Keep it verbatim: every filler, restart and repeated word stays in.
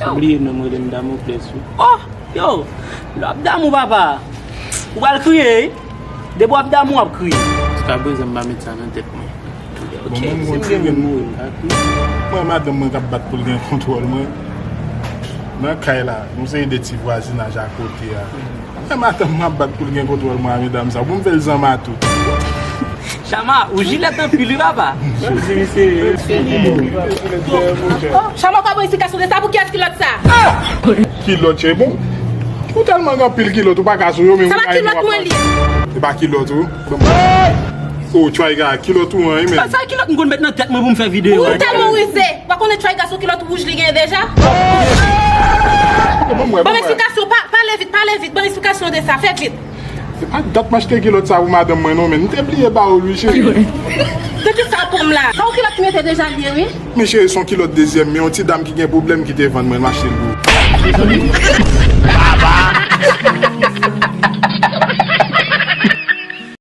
Ou bliye non m rele m Damokles wi. Oh! Yo! Lè w ap damou papa, ou pral kriye wi. Depi w ap damou w ap kriye. Jiskaprezan m pa met sa nan tèt mwen. Ok, si m gen moun mouri m ka kriye. Mwen madanm mwen k ap bat pou l gen kontwòl mwen nan kay la, yon seri de ti vwazinaj akote a. Mwen madanm mwen ap bat pou l gen kontwòl mwen a medam sa pou m fè l zanmatou. Chama, ou jilèt anpil wi papa. Chama, ou ka ban esplikasyon de sa? Pou kiyès kilòt sa? Kilòt cheri, bon. Ou tèlman gen anpil kilòt ou pa ka sou yo menm. Sa pa kilòt mwen li. Se pa kilòt ou. Oh, try guy, kilòt ou an wi men. Sa kilòt m konn met nan tèt mwen pou m fè videyo. Ou tèlman rize. Ou pa konnen try guy se yon kilòt wouj li gen deja? Ban m esplikasyon, pale vit, pale vit. Ban m esplikasyon de sa, fè vit. Se pa dat m achte kilòt sa pou madanm mwen non, men m te bliye ba ou l wi cheri. De ki sa pou m la? Sa yon kilòt ki mete deja l ye wi. Men cheri, se yon kilòt dezyèm men, yon ti dam ki gen pwoblèm ki te vann mwen, m achte l pou ou.